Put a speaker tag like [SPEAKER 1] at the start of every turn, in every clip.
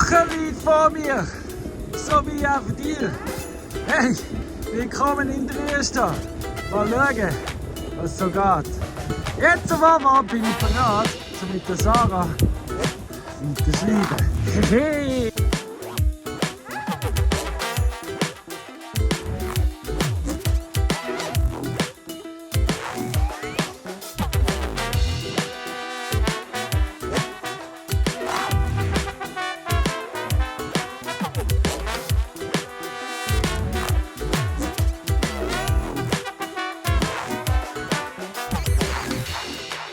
[SPEAKER 1] Woche liegt vor mir, so wie auch für dich. Hey, willkommen in Grösser. Mal schauen, was so geht. Jetzt auf einmal bin ich bereit, so mit der Sarah weiterzuschreiben. Hey!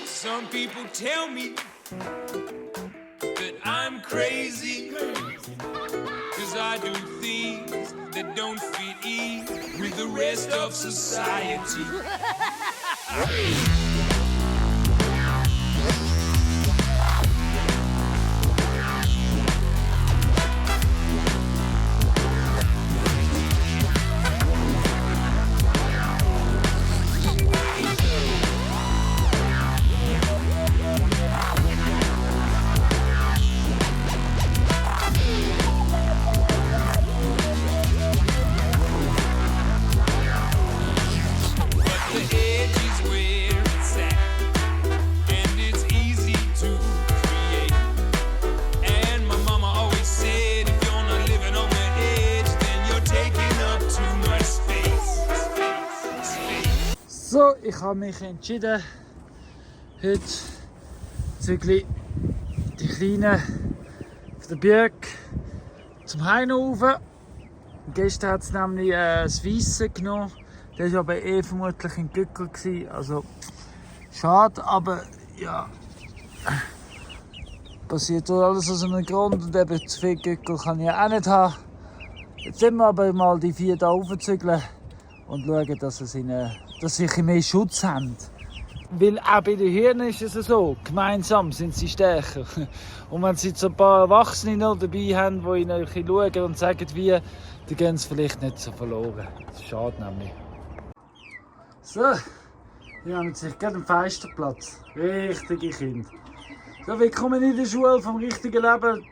[SPEAKER 2] Some people tell me that I'm crazy, 'cause I do things that don't fit in with the rest of society.
[SPEAKER 1] So, ich habe mich entschieden, heute zügle die Kleinen auf der Berg zum Heino rauf. Gestern hat es nämlich das Weisse genommen. Der war aber vermutlich in Gückel. Also schade, aber ja. Passiert alles aus einem Grund und eben zu viel Gückel kann ich auch nicht haben. Jetzt sind wir aber mal die 4 hier raufzügeln und schauen, dass sie mehr Schutz haben. Weil auch bei den Hirnen ist es so, gemeinsam sind sie stärker. Und wenn sie jetzt ein paar Erwachsene noch dabei haben, die ihnen ein bisschen schauen und sagen wie, dann gehen sie vielleicht nicht so verloren. Das ist schade nämlich. So, hier haben wir sich gerade am Feisterplatz. Richtige Kinder. So, willkommen in der Schule vom richtigen Leben,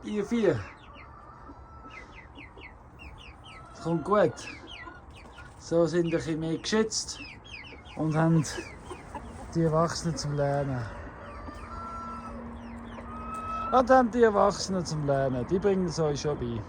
[SPEAKER 1] ihr 4. Das kommt gut. So sind ein bisschen mehr geschützt und haben die Erwachsenen zum Lernen. Und haben die Erwachsenen zum Lernen, die bringen es euch schon bei.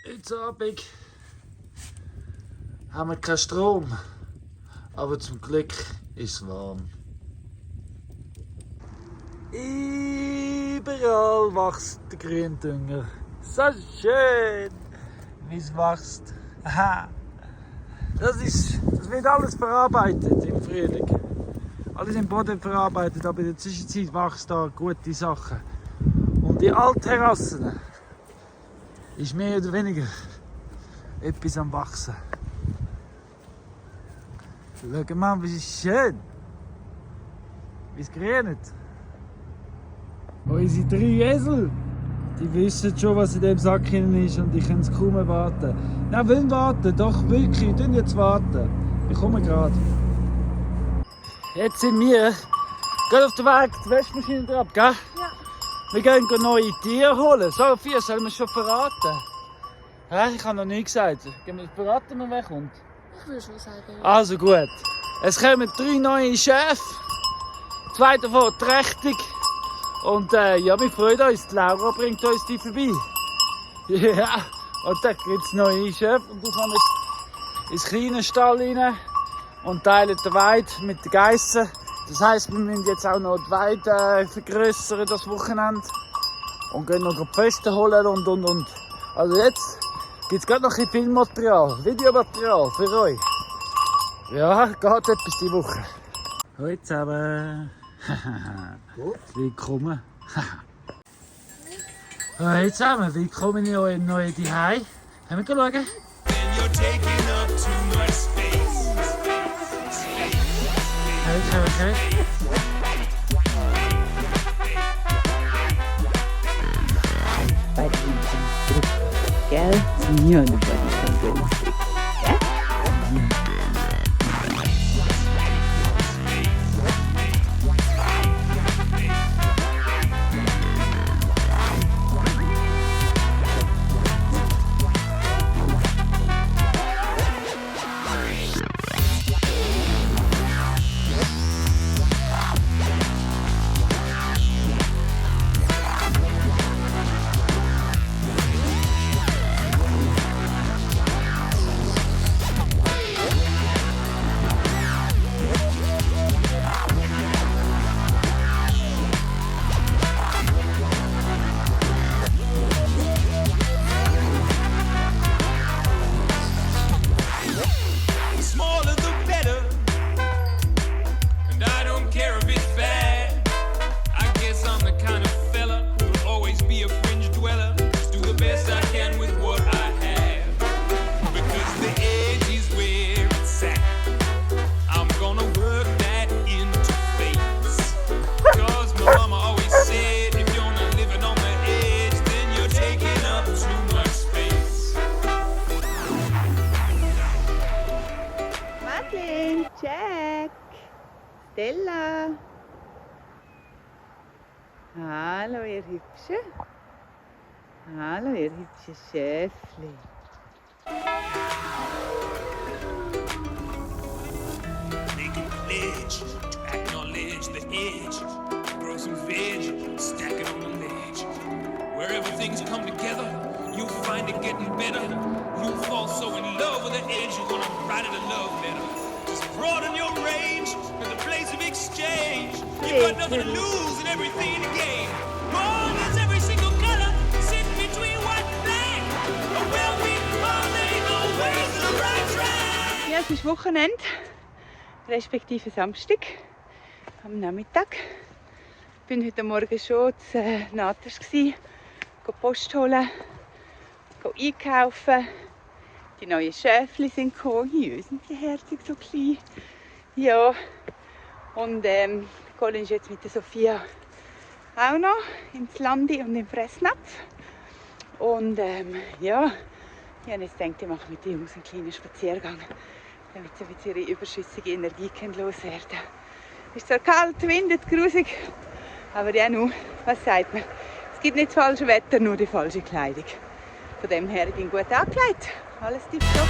[SPEAKER 1] Heute Abend haben wir keinen Strom, aber zum Glück ist es warm. Überall wächst der Gründünger. So schön, wie es wächst. Aha. Das wird alles verarbeitet im Frühling. Alles im Boden verarbeitet, aber in der Zwischenzeit wächst da gute Sachen. Und die Altterrassen ist mehr oder weniger etwas am Wachsen. Schau mal, wie schön. Wie es grünt. Unsere 3 Esel, die wissen schon, was in dem Sack drin ist und die können es kaum erwarten. Nein, wollen warten, doch wirklich, wir jetzt warten. Wir kommen gerade. Jetzt sind wir gerade auf dem Weg, die Waschmaschine drauf, gell? Ja. Wir gehen neue Tiere holen. So viel sollen wir schon verraten. Ja, ich habe noch nie gesagt. Gehen wir verraten, wer kommt?
[SPEAKER 3] Ich würde schon sagen.
[SPEAKER 1] Also gut. Es kommen 3 neue Chefs. 2 davon trächtig. Und ja, wir freuen uns. Die Laura bringt uns die vorbei. Ja. Und dann gibt es neue Chefs. Und die kommen jetzt ins kleine Stall rein und teilen dWeid mit den Geissen. Das heisst, wir müssen jetzt auch noch dWeid vergrössern das Wochenende. Und gehen noch Pfosten holen und. Also jetzt gibt es gerade noch ein bisschen Filmmaterial, Videomaterial für euch. Ja, geht etwas die Woche. Hallo zusammen. Willkommen. Hallo zusammen, willkommen in eurem neuen Zuhause. Haben wir schauen? Okay.
[SPEAKER 3] gell? Ja, du bist schon günstig. Jack, Stella. Hallo, ihr Hübschen. Hallo, ihr hübschen Schäfli.
[SPEAKER 2] Make a pledge to acknowledge the edge. Grow some veg, stack it on the ledge. Wherever things come together, you'll find it getting better. You'll fall so in love with the edge, you're gonna write it a love letter. Just broaden your range to the place of exchange. You've got nothing to lose and everything to gain. Gold is every single color, sitting between white and black. Oh, well, we all know where's the right track.
[SPEAKER 3] Ja, es ist Wochenende, respektive Samstag, am Nachmittag. Ich war heute Morgen schon zu Natas, Post holen, einkaufen. Die neuen Schäfli sind gekommen. Hier sind die herzig so klein. Ja. Und Colin ist jetzt mit der Sophia auch noch ins Landi und im Fressnapf. Und ja, ich habe jetzt gedacht, ich mache mit den Jungs einen kleinen Spaziergang, damit sie mit ihrer überschüssigen Energie loswerden. Es ist zwar kalt, windet, grusig, aber ja nun, was sagt man? Es gibt nicht das falsche Wetter, nur die falsche Kleidung. Von dem her bin ich gut angelegt. Alles tipptopp.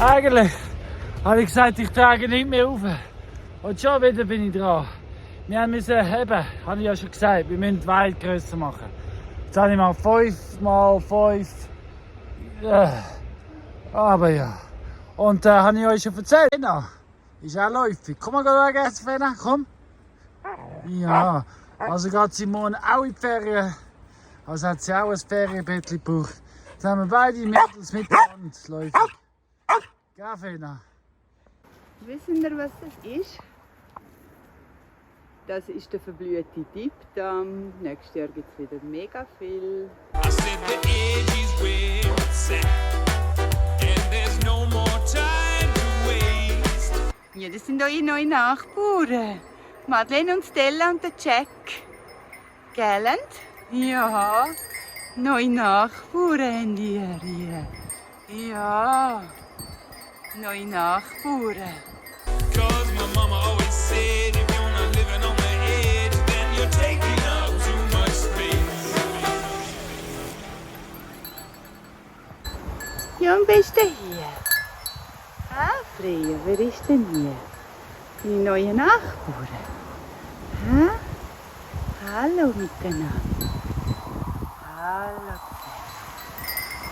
[SPEAKER 1] Eigentlich habe ich gesagt, ich trage nicht mehr auf. Und schon wieder bin ich dran. Wir müssen eben, habe ich ja schon gesagt, wir müssen dWeid grösser machen. Jetzt habe ich mal 5 mal 5. Aber ja. Und habe ich euch schon erzählt. Fena ist auch läufig. Komm mal schauen, Fena, komm. Ja, also geht sie morgen auch in die Ferien. Also hat sie auch ein Ferienbettchen gebraucht. Jetzt haben wir beide Mädels miteinander läufig. Ja, Fena.
[SPEAKER 3] Wissen ihr, was das ist? Das ist der verblühte Diebdarm. Nächstes Jahr gibt es wieder mega viel.
[SPEAKER 2] I said the edge is where it's at, and there's no more time to waste.
[SPEAKER 3] Ja, das sind eure neuen Nachbarn. Madeleine und Stella und der Jack. Gell? Ja, neue Nachbarn haben ihr hier. Ja. Neue Nachbarn.
[SPEAKER 2] Cause my mama always said, if you're not living on the edge, then you're taking up too much space.
[SPEAKER 3] Ja, am besten hier. Ha? Freya, wer ist denn hier? Deine neuen Nachbarn? Hä? Hallo miteinander. Hallo Jack.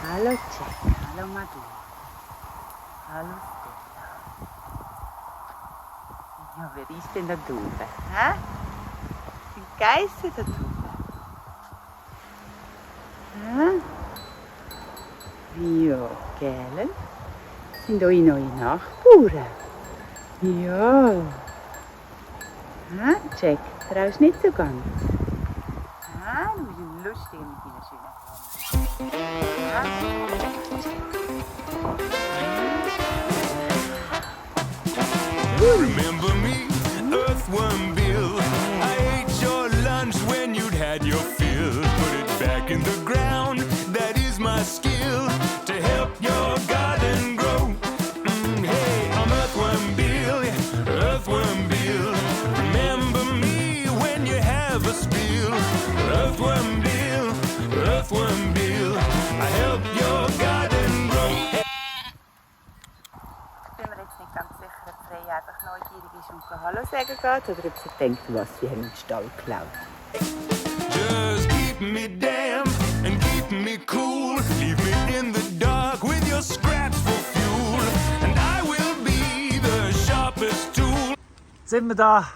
[SPEAKER 3] Hallo Jack. Hallo Madeleine. Hallo Stella. Ja, wer ist denn da drüben? Hä? Sind Geister da drüben? Hä? Ja, gell? Sind eure neuen Nachbarn? Ja. Hä, Jack, traust nicht so ganz? Hä, du bist ein Lustiger mit deiner schönen Haare.
[SPEAKER 2] Remember me, Earthworm Bill. I ate your lunch when you'd had your fill. Put it back in the ground, that is my skill. To help your garden grow. Hey, I'm Earthworm Bill, yeah, Earthworm Bill. Remember me when you have a spill. Earthworm Bill, Earthworm Bill. I help your garden grow.
[SPEAKER 3] Ich bin mir jetzt nicht ganz sicher, ob Freya einfach neugierig ist und Hallo sagen geht oder ob sie denkt, was sie haben im Stall geklaut.
[SPEAKER 2] Just keep me damp and keep me cool. Leave me in the dark with your scraps for fuel. And I will be the sharpest tool.
[SPEAKER 1] Jetzt sind wir da,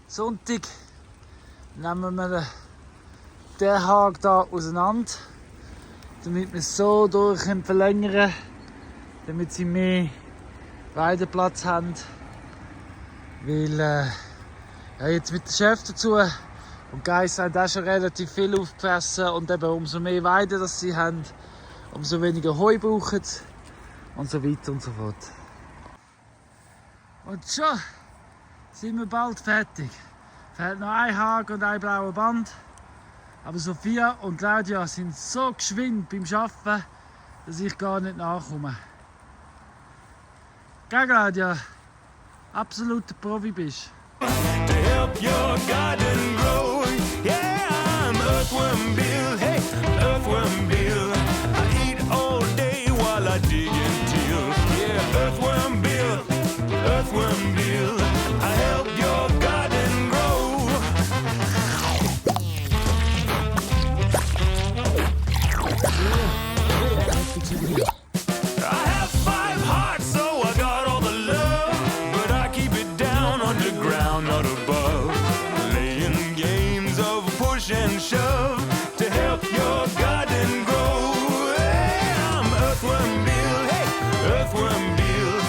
[SPEAKER 1] Sonntag, nehmen wir den Haken hier auseinander, damit wir es so durch verlängern können, damit sie mehr Weideplatz haben. Weil ja, jetzt mit dem Chef dazu und die Geiss haben auch schon relativ viel aufgefressen und eben umso mehr Weide das sie haben, umso weniger Heu brauchen sie und so weiter und so fort. Und schon sind wir bald fertig. Fehlt noch ein Haken und ein blauer Band. Aber Sophia und Claudia sind so geschwind beim Arbeiten, dass ich gar nicht nachkomme. Gell, Claudia? Absoluter Profi bist.
[SPEAKER 2] To help your garden grow. Yeah, I'm Earthworm Bill. Hey, Earthworm Bill. I eat all day while I dig and till. Yeah, Earthworm Bill. Earthworm Bill. I help your garden grow. I have 5 hearts, so I got all the love. But I keep it down underground, not above. Playing games of push and shove to help your garden grow. Hey, I'm Earthworm Bill. Hey, Earthworm Bill.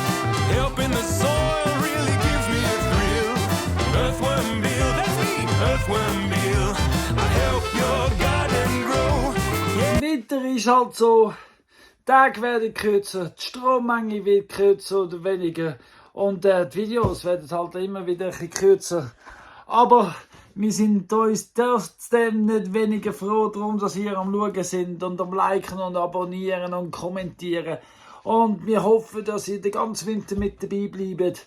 [SPEAKER 2] Helping the soil really gives me a thrill. Earthworm Bill, that's me, Earthworm Bill. I help your garden grow.
[SPEAKER 1] Im Winter ist halt so, die Tage werden kürzer, die Strommenge wird kürzer oder weniger und die Videos werden halt immer wieder ein bisschen kürzer. Aber wir sind uns trotzdem nicht weniger froh darum, dass ihr am Schauen sind und am Liken und Abonnieren und Kommentieren. Und wir hoffen, dass ihr den ganzen Winter mit dabei bleibt.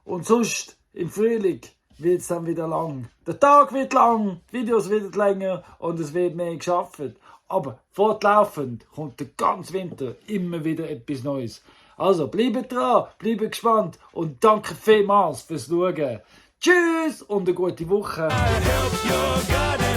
[SPEAKER 1] Und sonst im Frühling wird es dann wieder lang. Der Tag wird lang, die Videos werden länger und es wird mehr geschafft. Aber fortlaufend kommt der ganze Winter immer wieder etwas Neues. Also bleibt dran, bleibt gespannt und danke vielmals fürs Schauen. Tschüss und eine gute Woche.
[SPEAKER 2] I help your garden